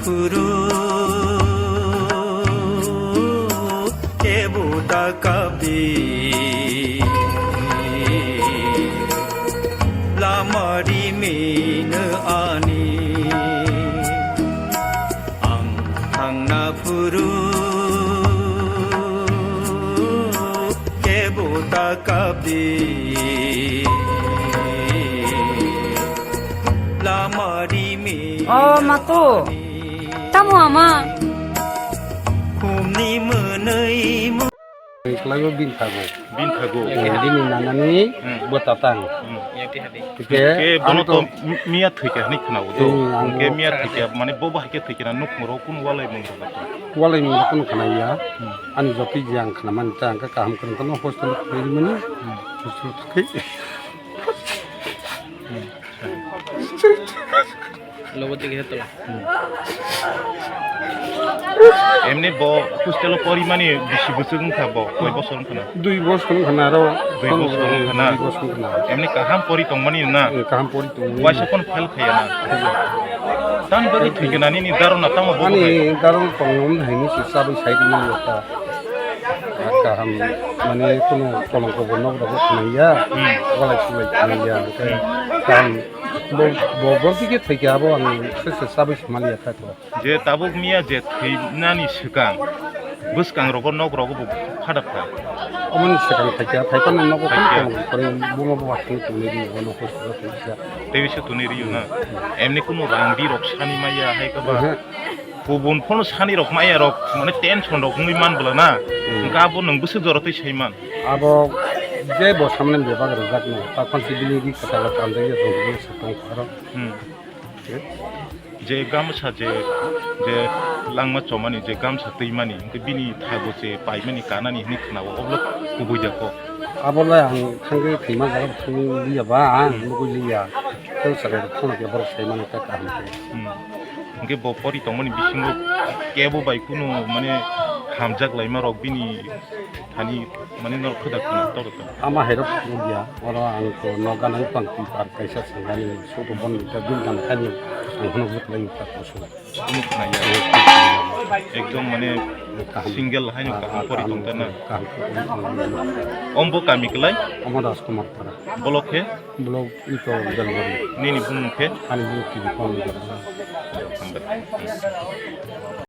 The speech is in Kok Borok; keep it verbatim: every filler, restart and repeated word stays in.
Phuru kebo da kabi lamari mino ani ang thangna phuru kebo da kabi lamari mino. Oh, Matu. Tamo ama? Khumni mwnwi mu- Kwlaibo bini thago. Bini thago. Eh, bini nanani Hmm. bo tatang. Hmm. Hingke Hingke bono ang to to mi-, miya thwikha hinwi khwnao do. Hmm, ang Hingke bo miya thwikha, mane bo bahai khe thwikha na nukmung rok kunu walai mung rok. Walai mung rok kunu khwnaya. Hmm. Ani jotoi je ang khwnamani ta ang khe kaham kwrwng kheno hostel khwlai mani. Hmm. Hostel thwkhe. Hmm. Lobo tiki heto. Emni bo hostel o porimani bisi bwswk wngkha bo, koi bosor wngkha na? Dui bosor wngkha na aro. Dui bosor wngkha na? Dui bosor wngkha na. Emni kaham pori tongmani na? Eh, kaham pori tongmani. Waisa kono fail khaiya na? Khaiya. Tani bagwi thwikha na nini daro na tamo bo Ani bai? Daro tongmani haini se sabai sai tongmani lokha. Kaham, mane, kunu kolongko bo nok rok khwnaiya, Hmm. walai sulai khwnaiya, hingke Hmm. kaham, bo, bo, bo tike thwikhe abo ang se se sabai se maliya kha to. Je tabuk miya je thwinani swkang, bwskang rogo nok rogo bo phadap kha. Omoni swkang thaikha, thaipano nogo Thaikha. Khorang, khorang buma bo hathang tongnai ri, bono hospital tongkha. Tei se tonwi riyo na? Emni kunu rang di rok sani maya hai khe ba? Oho. Kubun phano sani rok maya rok, mane tension rok wngwi man bwla na. Hmm. Hingke abo nwng bwswk jora twi saiman. Abo je bo samani bebak rwjak no, ta khon si bini ri kwtal kanjak ya jong bini swkang aro. Hmm. Je gamsa je, je langma chomani je gamsa twimani, hingke bini thago je paimani kanani hinwi khwnao, obo kubui da kok. Abo le ang thangwi thwima jaga thangwi liya ba, ang Hmm. nugwi liya. Tei chwrai rok phano khe borok saimano khe kaham khe. Hmm. Hingke bo pori tongmani bisingo kebo bai kunu mane hamjak laima rok bini thani mane norok khwda khwna toro tong. Ama hai rok phunukya, oro ang to nok gana wngkha ang twi par kaisa sengani sudo bon ta bil gana kani ang phunuk lai ta kusu. Phunuk khna ya. Ekdom mane Kaham. Single haino Ah, kaham ah, pori kaham, tong ta na. Kaham pori tong ta na. Ombo kami klai? Omo Rajkumar para. Bolok khe? Bolok ito Jalbari. Nini bumung khe? Ani bumung khe Bipon Jalbari. Hambai.